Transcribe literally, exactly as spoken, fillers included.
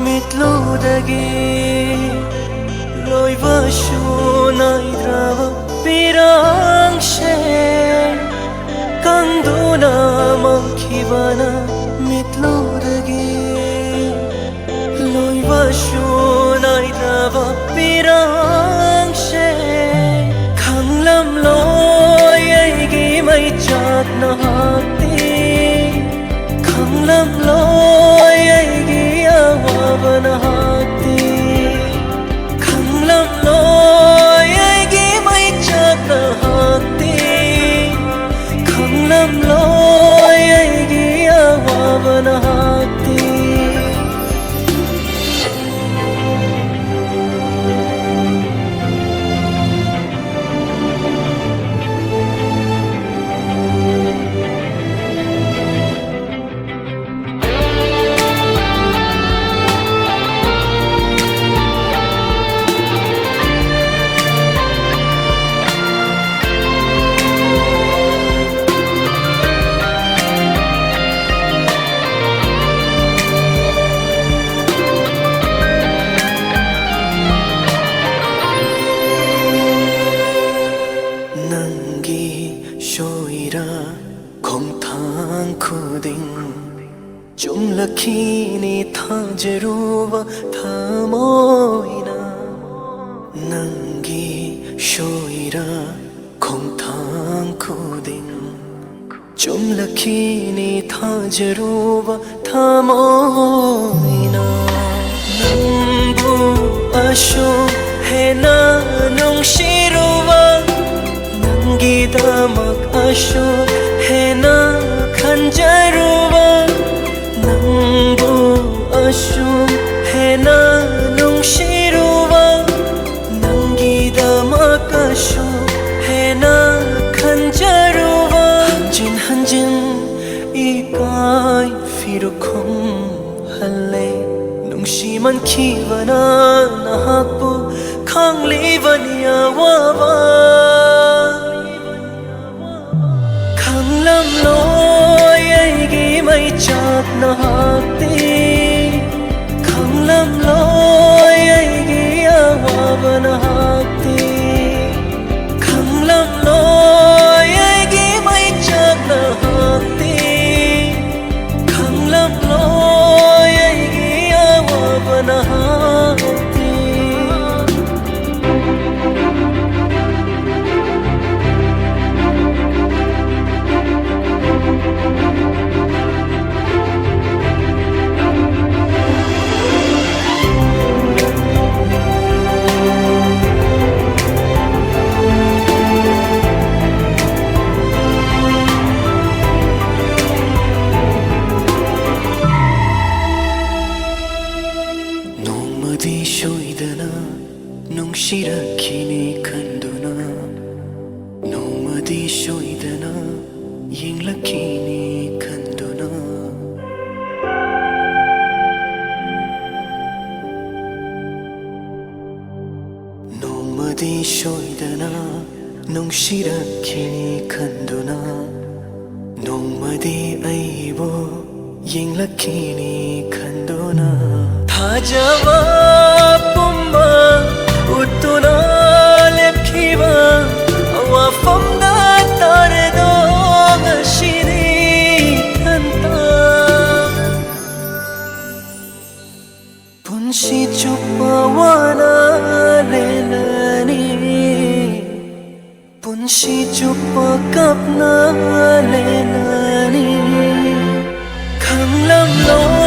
ꯃꯤꯠꯂꯨꯗꯒꯤ ꯂꯣꯏꯕꯁꯨ ꯅꯥꯏꯗ꯭ꯔꯕ ꯄꯤꯔꯥꯡꯁꯦ ꯀꯪꯗꯨꯅ ꯃꯥꯡꯈꯤꯕꯅ ꯃꯤꯠꯂꯨꯗꯒꯤ ꯂꯣꯏꯕꯁꯨ ꯅꯥꯏꯗ꯭ꯔꯕ ꯄꯤꯔꯥꯡꯁꯦ ꯈꯪꯂꯝꯂꯣꯏ ꯑꯩꯒꯤ ꯃꯩꯆꯥꯛ ꯅꯍꯥꯛꯇꯤ ꯈꯪꯂꯝꯂꯣꯏ ꯑꯩꯒꯤ ꯑꯋꯥꯕ ꯅꯍꯥꯛꯇꯤ ꯈꯪꯂꯝꯂꯣꯏ ꯑꯩꯒꯤ ꯃꯩꯆꯥꯛ ꯅꯍꯥꯛꯇꯤ ꯈꯪꯂꯝꯂꯣꯏ ꯑꯩꯒꯤ ꯑꯋꯥꯕ ꯅꯍꯥꯛꯇꯤ ꯅꯪꯒꯤ ꯁꯣꯏꯔ ꯈꯣꯡꯊꯥꯡ ꯈꯨꯗꯤꯡ ꯆꯨꯝꯂꯛꯈꯤꯅꯤ ꯊꯥꯖꯔꯨꯕ ꯊꯃꯣꯏꯅ ꯅꯪꯒꯤ ꯁꯣꯏꯔ ꯈꯣꯡꯊꯥꯡ ꯈꯨꯗꯤꯡ ꯆꯨꯝꯂꯛꯈꯤꯅꯤ ꯊꯥꯖꯔꯨꯕ ꯊꯃꯣꯏꯅ ꯅꯪꯕꯨ ꯑꯁꯨꯛ ꯍꯦꯟꯅ ꯅꯨꯡꯁꯤꯔꯨꯕ ꯅꯪꯒꯤꯗꯃꯛ ꯑꯁꯨꯛ ꯍꯦꯟꯅ ꯈꯟꯖꯔꯨꯕ ꯅꯪꯕꯨ ꯑꯁꯨꯛ ꯍꯦꯟꯅ ꯅꯨꯡꯁꯤꯔꯨꯕ ꯅꯪꯒꯤꯗꯃꯛ ꯑꯁꯨꯛ ꯍꯦꯟꯅ ꯈꯟꯖꯔꯨꯕ ꯍꯟꯖꯤꯟ ꯍꯟꯖꯤꯟ ꯏꯀꯥꯏ ꯐꯤꯔꯨꯛ ꯈꯨꯝꯍꯜꯂꯦ ꯅꯨꯡꯁꯤꯃꯟꯈꯤꯕꯅ ꯅꯍꯥꯛꯄꯨ ꯈꯪꯂꯤꯕꯅꯤ ꯑꯋꯥꯕ ꯈꯪꯂꯝꯂꯣꯏ ꯑꯩꯒꯤ ꯃꯩꯆꯥꯛ ꯅꯍꯥꯛꯇꯤ ꯅꯨꯡꯁꯤꯔꯛꯈꯤꯅꯤ ꯈꯟꯗꯨꯅ, ꯅꯣꯡꯃꯗꯤ ꯁꯣꯏꯗꯅ ꯌꯦꯡꯂꯛꯈꯤꯅꯤ ꯈꯟꯗꯨꯅ꯫ ꯅꯣꯡꯃꯗꯤ ꯁꯣꯏꯗꯅ ꯅꯨꯡꯁꯤꯔꯛꯈꯤꯅꯤ ꯈꯟꯗꯨꯅ, ꯅꯣꯡꯃꯗꯤ ꯑꯩꯕꯨ ꯌꯦꯡꯂꯛꯈꯤꯅꯤ ꯈꯟꯗꯨꯅ꯫ ꯊꯥꯖꯕ ꯄꯨꯝꯕ ꯎꯠꯇꯨꯅ ꯂꯦꯞꯈꯤꯕ ꯋꯥꯐꯝꯗ ꯇꯥꯔꯦꯗꯣ ꯉꯁꯤꯗꯤ ꯏꯊꯟꯇ꯫ ꯄꯨꯟꯁꯤ ꯆꯨꯞꯄ ꯋꯥꯅ ꯂꯦꯜꯂꯅꯤ, ꯄꯨꯟꯁꯤ ꯆꯨꯞꯄ ꯀꯞꯅ ꯂꯦꯜꯂꯅꯤ꯫ ꯈꯪꯂꯝꯂꯣꯏ